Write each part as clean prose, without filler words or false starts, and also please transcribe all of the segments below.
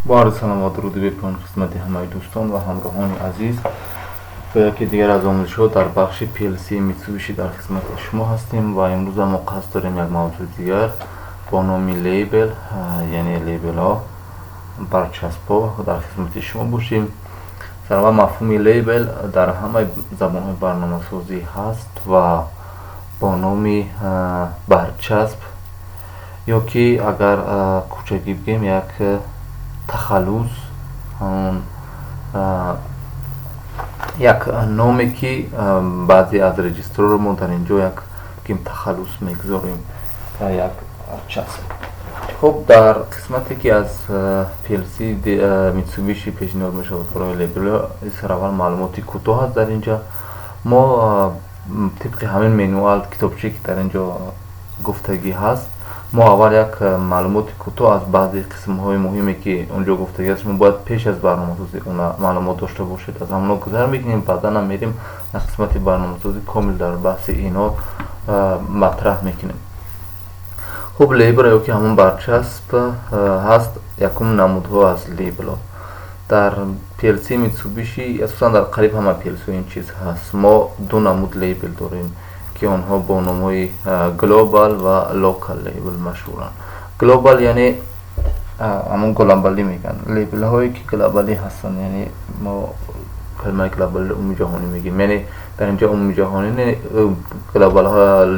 Бо арзи салом ва дуруди бепоён хидмати ҳамаи дӯстон ва ҳамроҳони азиз, ба яке дигар аз омӯзишҳо дар бахши PLC Mitsubishi дар хидмати шумо ҳастем ва имрӯза мо қасд дорем як мавзӯи дигар бо номи лейбл, яъне лейблҳо, барчаспҳо дар хидмати шумо бошем. Сараввал, мафҳуми лейбл дар ҳамаи забонҳои барномасозӣ ҳаст ва бо номи барчасп ё ки агар кӯчагӣ бигӯем, як тахаллус, ҳамон як номе, ки баъзе аз регистрро мо дар ин ҷо як бигем тахаллус мегузорем, як часп. Хуб, дар қисмате, ки аз PLC Mitsubishi пешниҳод мешавад барои лейблҳо, сараввал маълумоти кӯтоҳ аст. Дар ин ҷо мо тибқи ҳамин manual, китобчие, ки дар ин ҷо гуфтагӣ ҳаст, мо аввал як маълумоти кӯтоҳ аз баъзе қисмҳои муҳиме, ки онҷо гуфтагӣ аст, шумо бояд пеш аз барномасозӣ она маълумот дошта бошед, аз ҳамоно гузар мекунем. Баъдан мерем дар қисмати барномасозӣ, комил дар баҳси инҳо матраҳ мекунем. Хуб, лейбл ё ки ҳамон барчасп ҳаст. Якум, намудҳо аз лейблҳо дар PLC Mitsubishi, асосан дар қариб ҳама PLC ин чиз ҳаст. Мо ду намуд лейбл дорем, ки онҳо бо номҳои global ва local label машҳуранд. Global, яъне ҳамон глобалӣ мегӯянд, лейблҳое, ки глобалӣ ҳастанд, яъне мо калимаи глобалиро умумиҷаҳонӣ мегӯем, яъне дар инҷо умумиҷаҳонӣ глобал,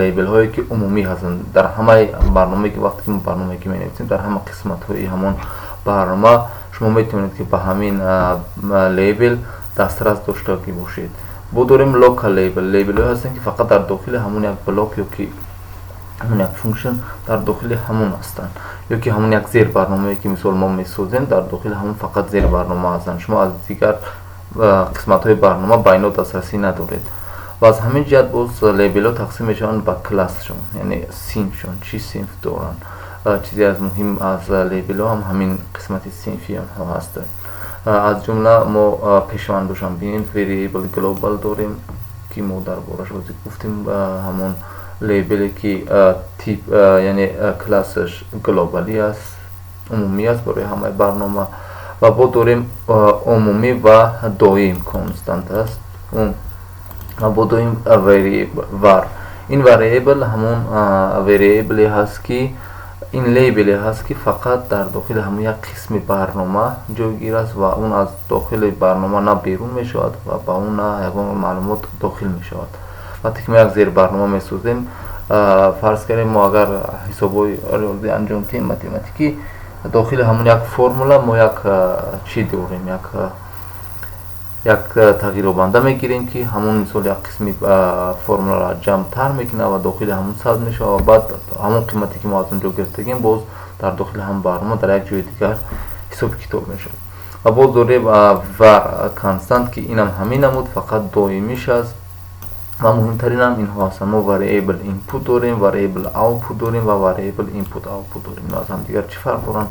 лейблҳое, ки умумӣ ҳастанд дар ҳамаи барномае, ки вақте ки мо барномае ки менависем, дар ҳама қисматҳои ҳамон барнома шумо метавонед, ки ба ҳамин лейбл дастрас доштагӣ бошед. Бо дорем local label, лейблҳое ҳастанд, ки фақат дар дохили ҳамон як блок ё ки ҳамон як function, дар дохили ҳамон ҳастанд, ё ки ҳамон як зербарномае, ки мисол мо месозем, дар дохили ҳамон фақат зербарнома ҳастанд. Шумо аз дигар қисматҳои барнома ба ино дастрасӣ надоред. Ва аз ҳамин ҷиҳат боз лейблҳо тақсим мешаванд ба классшон, яъне синфшон, чӣ синф доранд. Чизе аз муҳим аз лейблҳо ҳам ҳамин қисмати синфи онҳо ҳаст. Аз ҷумла мо пешвандошам бинем, variable global дорем, ки мо дар бораш ҳозир гуфтем, ҳамон лейбле, ки тип, яъне классаш глобалӣ аст, умумӣ аст барои ҳамаи барнома. Ва бо дорем умумӣ ва доим, constant аст. Ва бо дорем variable var. Ин variable ҳамон variable ҳаст, ки ин лейбле ҳаст, ки фақат дар дохили ҳамон як қисми барнома ҷойгир аст ва он аз дохили барнома на берун мешавад ва ба он на ягон маълумот дохил мешавад. Вақте ки мо як зербарнома месозем, фарз кардем, мо агар ҳисобҳои риёзӣ анҷом диҳем, математикӣ, дохили ҳамон як формула мо як чӣ дорем, як тағйирёбанда мегирем, ки ҳамон мисол як қисми формуларо ҷамътар мекунад ва дохили ҳамон сабт мешавад ва баъд ҳамон қимате, ки мо аз он ҷо гирифтагем, боз дар дохили ҳамон барнома дар як ҷои дигар ҳисоби китоб мешавад. Ва боз дорем var constant, ки инам ҳамин намуд, фақат доимиш аст. Ва муҳимтаринам инҳо ҳастанд. Мо variable input дорем, variable output дорем ва variable input output дорем. Инҳо аз ҳамдигар чӣ фарқ доранд?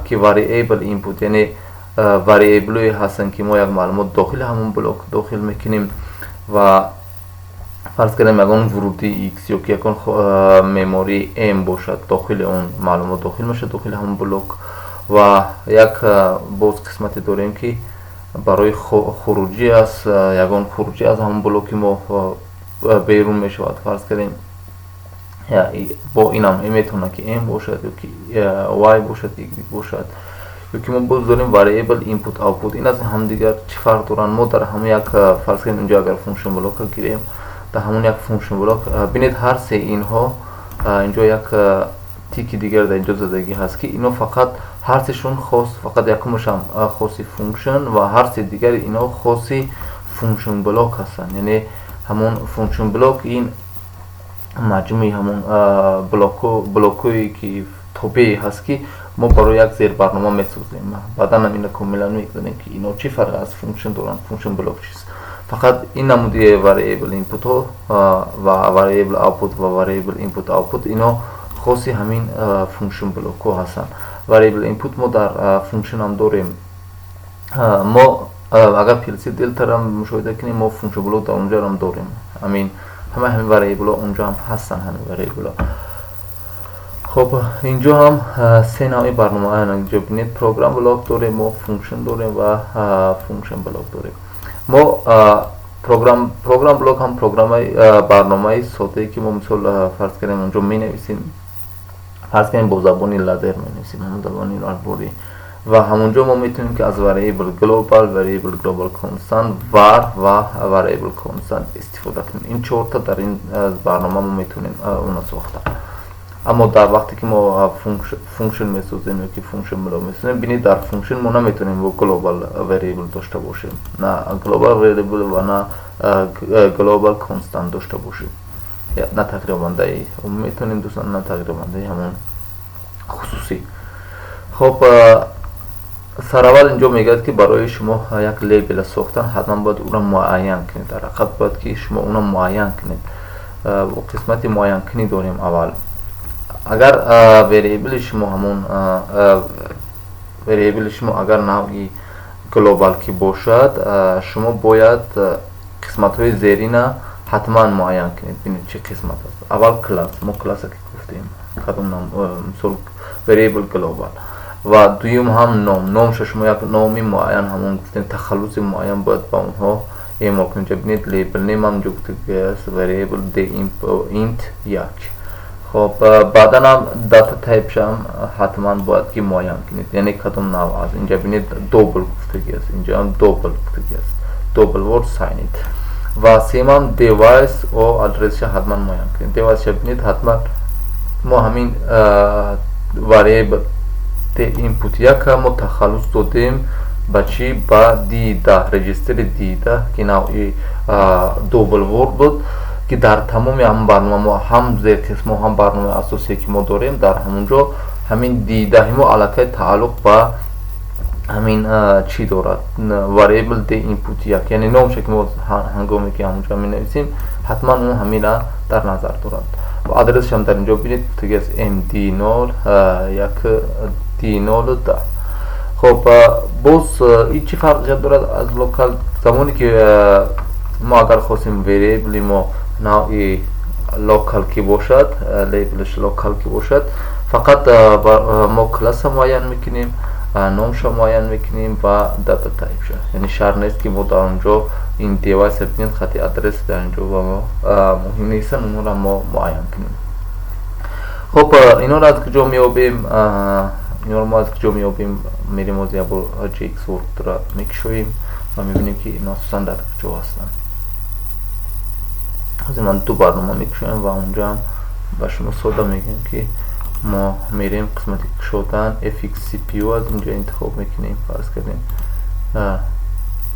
Ки variable input, яъне variable ҳастанд, ки мо як маълумот дохили ҳамон блок дохил мекунем ва фарз кардем, ягон вуруди x ё ки ягон мемории m бошад, дохили он маълумот дохил мешавад, дохили ҳамон блок. Ва як боз қисмате дорем, ки барои хуруҷӣ аст, ягон хуруҷӣ аз ҳамон блоки мо берун мешавад. Фарз кардем, бо инам метавонад, ки m бошад ё ки y бошад, y бошад. Ё ки мо боз дорем variable input output. Ин аз ҳамдигар чӣ фарқ доранд? Мо дар ҳамон як, фарз кардем, инҷо агар function блокро гирем, дар ҳамон як function блок, бинед, ҳар се инҳо инҷо як тики дигар дар инҷо задагӣ ҳаст, ки ино фақат ҳар сешон хос, фақат якумашам хоси function ва ҳар се дигари ино хоси function блок ҳастанд. Яъне ҳамон function блок, ин маҷмӯи ҳамон блокҳое, ки тобее ҳаст, ки мо барои як зербарнома месозем. Баъдан ҳам ина комилан мегузарем, ки ино чӣ фарқ аз function доранд, function блок чист. Фақат ин намуди variable inputҳо ва variable output ва variable input output, ино хоси ҳамин function блокҳо ҳастанд. Variable input мо дар function ҳам дорем. Мо агар PLC Delta мушоҳида кунем, мо function блок дар онҷо ҳам дорем. Ҳамин ҳамаи ҳамин variable онҷо ҳам ҳастанд, ҳамин variable. Хуб, инҷо ҳам се навъи барнома инҷо бинед, program block дорем, мо function дорем ва function block дорем. Мо program block ҳам программаи барномаи содае ки мо мисол фарз кардем онҷо менависем, фарз кардем бо забони ladder менависем, ҳамон забони ладборӣ, ва ҳамонҷо мо метавонем ки аз variable global, variable global constant, var ва variable constant истифода кунем. Ин чорта дар ин барнома мо метавонем онро сохта. Аммо дар вақте ки мо function месозем ё ки function block месозем, бинед, дар function мо наметавонем global variable дошта бошем, на global variable ва на global constant дошта бошем, на тағйирёбандаи умумӣ метавонем дӯстон, на тағйирёбандаи ҳамон хусусӣ. Хоб, сараввал инҷо мегӯяд, ки барои шумо як лейбела сохтан ҳатман бояд ӯро муайян кунед. Дар ҳақиқат бояд ки шумо онро муайян кунед. Қисмати муайянкунӣ дорем. Аввал, агар variable шумо, ҳамон variable шумо агар навъи global ки бошад, шумо бояд қисматҳои зерина ҳатман муайян кунед. Бинед, чӣ қисмат аст. Аввал класс, мо класса ки гуфтем, кадом ном, мисол variable global, ва дуюм ҳам ном. Номша шумо як номи муайян, ҳамон гуфтем, тахаллуси муайян бояд ба онҳо эъмол кунед. Бинед, label name ҳам инҷо гуфта variable d int як. Хоб, баъдан ҳам data type шам ҳатман бояд ки муайян кунед, яъне кадом навъ аст. Инҷа бинед, double гуфтагӣ аст, инҷа ҳам double гуфтагӣ аст, double word signed. Ва сеюмам device о адресша ҳатман муайян кунед. Device ша бинед, ҳатман мо ҳамин variable d input яка мо тахаллус додем ба чӣ? Ба d10, регистри d10, ки навъи double word буд, ки дар тамоми ҳамон барнома мо, ҳам зерқисмо, ҳам барномаи асосие ки мо дорем, дар ҳамон ҷо ҳамин d10-и мо аллакай тааллуқ ба ҳамин чӣ дорад? Variable d input як, яъне номша ки мо ҳангоме ки ҳамонҷо менависем, ҳатман он ҳамина дар назар дорад. Ва адресшам дар инҷо бинед, гуфтаги аст md 0 1 d 0 10. Хоб, боз ин чӣ фарқият дорад аз local? Замоне ки мо агар хостем variable мо навъи local ки бошад, label ш local ки бошад, фақат мо класса муайян мекунем, номша муайян мекунем ва data type ша. Яъне шарт нест, ки мо дар он ҷо ин device, бинед, хати адрес дар ин ҷо ба мо муҳим нестанд, онҳоро мо муайян кунем. Хоб, инҳоро аз куҷо меёбем? Инҳоро мо аз куҷо меёбем? Мерем, оз як бор JX ро мекушоем ва мебинем, ки инҳо асосан дар куҷо ҳастанд. Ҳозир ман ду барнома мекушоям ва онҷоам ба шумо сода мегӯям, ки мо мерем қисмати кушодан, fx-cpu аз инҷо интихоб мекунем, фарз кардем,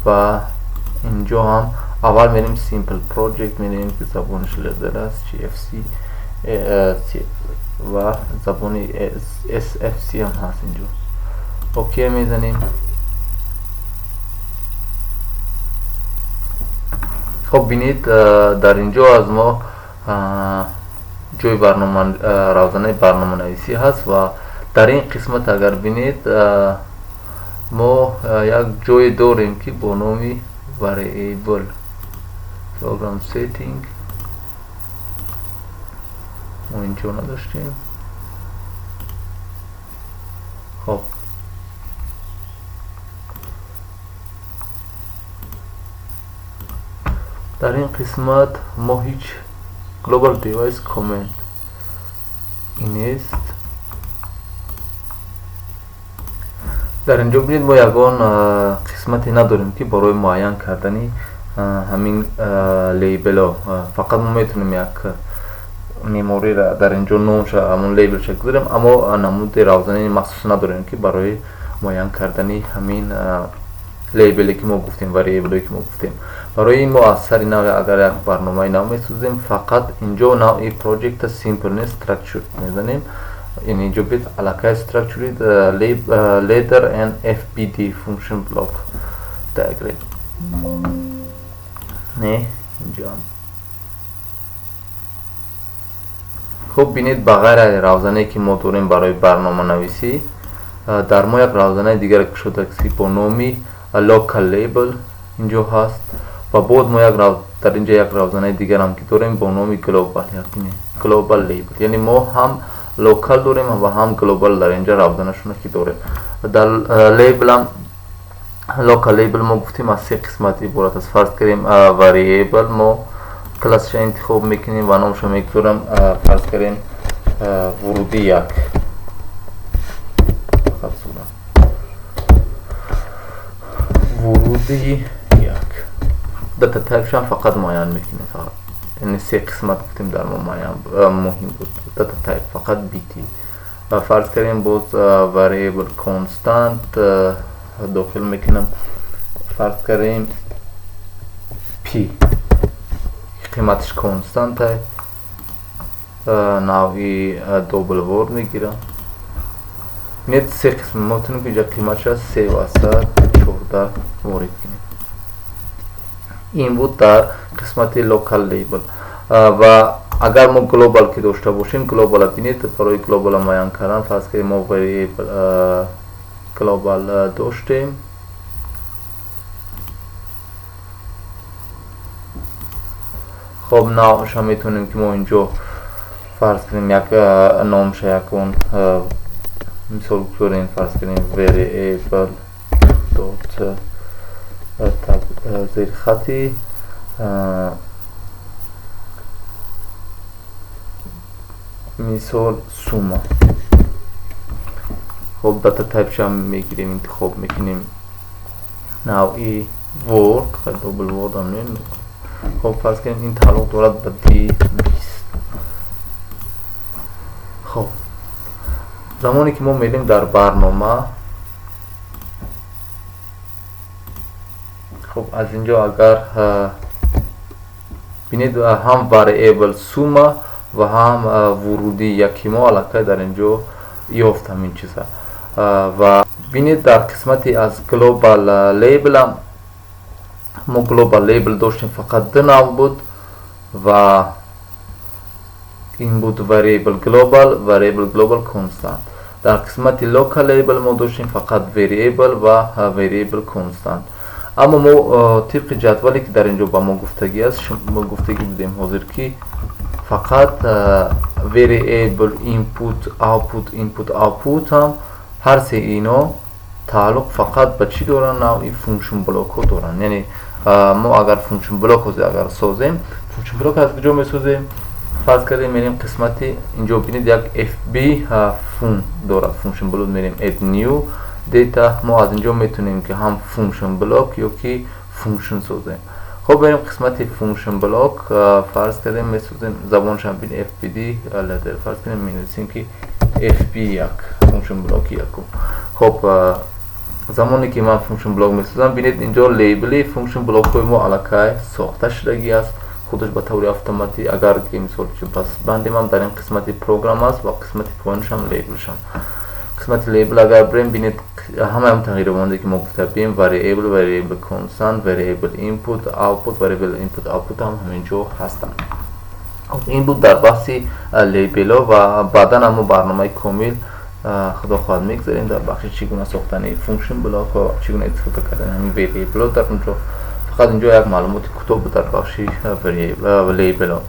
ва инҷо ҳам аввал мерем simple project мерем, ки забонаш ladder аст, CFC ва забони SFC ҳам ҳаст. Инҷо OK мезанем. Хоб, бинед, дар инҷо аз мо ҷои барнома, равзанаи барноманависӣ ҳаст, ва дар ин қисмат агар бинед, мо як ҷое дорем, ки бо номи variable program setting мо инҷо надоштем. Хоб, дар ин қисмат мо ҳеҷ global device comment нест. Дар инҷо бинед, мо ягон қисмате надорем, ки барои муайян кардани ҳамин лейбело. Фақат мо метавонем як мемориро дар инҷо номша, ҳамон лейбелша гузорем, аммо намуди равзанаи махсус надорем, ки барои муайян кардани ҳамин лейбеле ки мо гуфтем, variable е ки мо гуфтем. Барои ин мо аз сари нав агар як барномаи нав месозем, фақат инҷо навъи project simple не, structure мезанем. Яъне инҷо бит аллакай structured ladder and FBD function block diagram не инҷо. Хуб, бинед, ба ғайр аз равзанае, ки мо дорем барои барноманависӣ, дар мо як равзанаи дигар кушода, ки бо номи local label инҷо ҳаст, ва боз мо як дар инҷо як равзанаи дигарам ки дорем бо номи global, global label. Яъне мо ҳам local дорем ва ҳам global дар инҷа равданашона ки дорем. Дар label ҳам local label мо гуфтем аз се қисмат иборат аст. Фарз кардем variable мо классша интихоб мекунем ва номша мегузорам, фарз кардем вуруди як, вуруди як. Data type шам фақат муайян мекунем, фақат яъне се қисмат гуфтем дар мо муайян муҳим буд. Data type фақат bt. Ва фарз кардем боз variable constant дохил мекунам, фарз кардем p, қиматаш constant, навъи double word мегирам. Бинед, се қисм мо метавонем ки инҷа қиматша 3.14 ворид кунем. Ин буд дар қисмати local label. Ва агар мо global ки дошта бошем, global бинед, барои global муайян кардан фарз кардем мо variable global доштем. Хоб навъша метавонем ки мо инҷо фарз кунем як номша якон мисол гузорем, фарз кунем variable dot зерхати мисол сума. Хоб data type шам мегирем, интихоб мекунем навъи word, double word ҳам не. Хоб фарз кунем ин тааллуқ дорад ба d20. Хоб замоне ки мо мерем дар барнома, хоб аз инҷо агар бинед, ҳам variable сума ва ҳам вуруди яки мо аллакай дар инҷо ёфт ҳамин чиза. Ва бинед, дар қисмати аз global label ҳам мо global label доштем, фақат ду навъ буд ва ин буд variable global, variable global constant. Дар қисмати local label мо доштем фақат variable ва variable constant. Аммо мо тибқи ҷадвале ки дар инҷо ба мо гуфтагӣ аст, мо гуфтагӣ будем ҳозир ки фақат variable input output input output ҳам ҳар се ино тааллуқ фақат ба чӣ доранд? Навъи function block ҳо доранд. Яъне мо агар function block агар созем, function block аз куҷо месозем? Фарз кардем мерем қисмати инҷо, бинед, як fb fun дорад function block, мерем add new data. Мо аз инҷо метавонем ки ҳам function block ё ки function созем. Хоб мерем қисмати function block, фарз кардем месозем, забоншам бин fbd ladder, фарз кардем менависем ки fb1 function block якум. Хоб замоне ки ман function block месозам, бинед, инҷо label и function block ҳои мо аллакай сохта шудагӣ аст худаш ба таври автоматӣ. Агар ки мисол пас бандем ҳам дар ин қисмати программ аст ва қисмати поёнашам label шам. Қисмати label агар бирем, бинед, ҳамаи тағйиромонде ки мо гуфта будем, variable, variable constant, variable input output, variable input output ҳам ҳамин ҷо ҳастанд. Ин буд дар баҳси label ҳо ва баъдан ҳам мо барномаи комил худо хоҳад мегзарем дар бахши чӣ гуна сохтани function block ҳо, чӣ гуна истифода кардани ҳамин variable ҳо дар онҷо. Фақат инҷо як маълумоти кӯтоҳ буд дар бахши label ҳо.